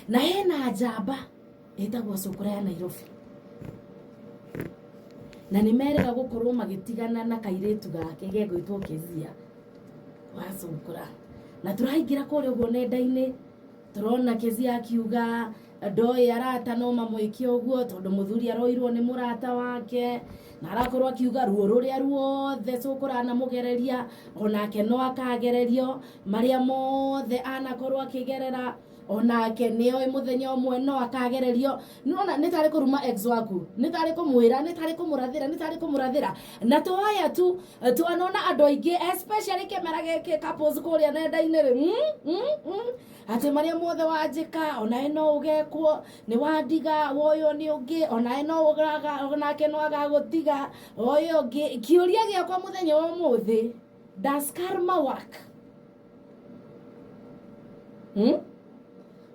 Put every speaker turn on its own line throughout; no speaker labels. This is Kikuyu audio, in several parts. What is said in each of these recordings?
Na hena njamba ĩtagwo Cũkũra ya Nairobi, na nĩ merĩga gũkorwo magĩtigana na kairĩtu gake gegwĩtwo Kezia wa Cũkũra. Na tũraingĩra kũrĩa ũguo nenda-inĩ, tũrona Kezia akiuga ndoĩ arata no mamwĩke ũguo, tondũ mũthuri aroirwo nĩ mũrata wake, na arakorwo akiuga ruo rũrĩa ruothe Cũkũra anamũgereria, onake no akagererio, marĩa mothe anakorwo akĩgerera, onake nĩoĩ mũthenya ũmwe no akagererio. Nĩwona nĩ tarĩ kũruma ex waku, nĩ tarĩ kũmwĩra, nĩ tarĩ kũmũrathĩra, nĩ tarĩ kũmũrathĩra. Na to aya tu, twanona andũ aingĩ, especially kĩmera gĩkĩ, couples kũrĩa nenda-inĩ rĩ, atĩ marĩa mothe wanjĩka, onawe no ũgekwo, nĩ wandiga, woywo nĩ ũngĩ, onawe no onake no agagũtiga, woywo ũngĩ. Kĩũria gĩakwa mũthenya wa ũmũthĩ, does karma work?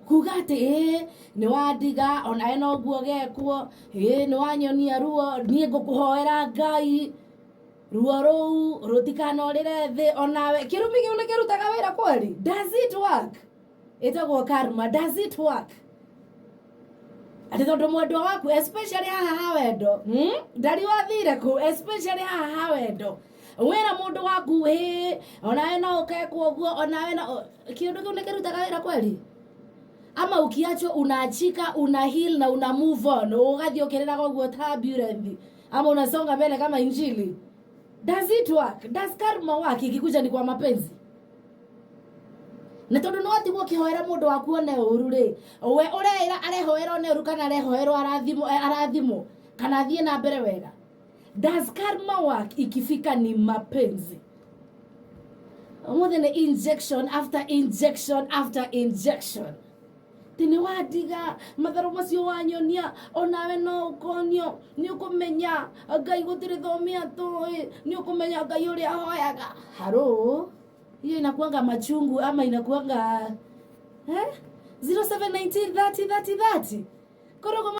Kuga atĩ ĩĩ nĩ wandiga, onawe noguo gekwo, ĩĩ nĩ wanyonia ruo, niĩ ngũkũhoera Ngai ruo rũu rũtikanorĩre thĩ onawe. Kĩrumi kĩu nĩ kĩrutaga wĩra kweli? Does it work? Ĩtagwo karma. Does it work? Atĩ tondũ mwendwa waku, especially haha ha wendo, Ndari wathire kũ? Especially haha ha wendo, wĩra mũndũ waku, ĩ onawe no ũkekwo ũguo, onawe no. Kĩũndũ kĩu nĩ kĩrutaga wĩra kweli, ama ukiachwo unaachika, una heal na una move on, ũgathiĩ ũkĩrĩraga ũguo ta ambulance, ama unasonga mbele kama Injili? Does it work? Does karma work ikikuja ni kwa mapenzi? Na tondũ no watigwo ũkĩhoera mũndũ waku one ũru rĩ, we ũreĩra arehoera one ũru, kana arehoerwo arathimwo, arathimwo kana athiĩ na mbere wega? Does karma work ikifika ni mapenzi? Ũmũthĩ nĩ injection after injection after injection. Ti nĩ wandiga, matharũ macio wanyonia, onawe no ũkonio, nĩ ũkũmenya Ngai gũtirĩ thome atũĩ, nĩ ũkũmenya Ngai ũrĩa ahoyaga. Haro, hiyo inakuanga machungu ama inakuanga, eh? 0719 30 30 30 korogo.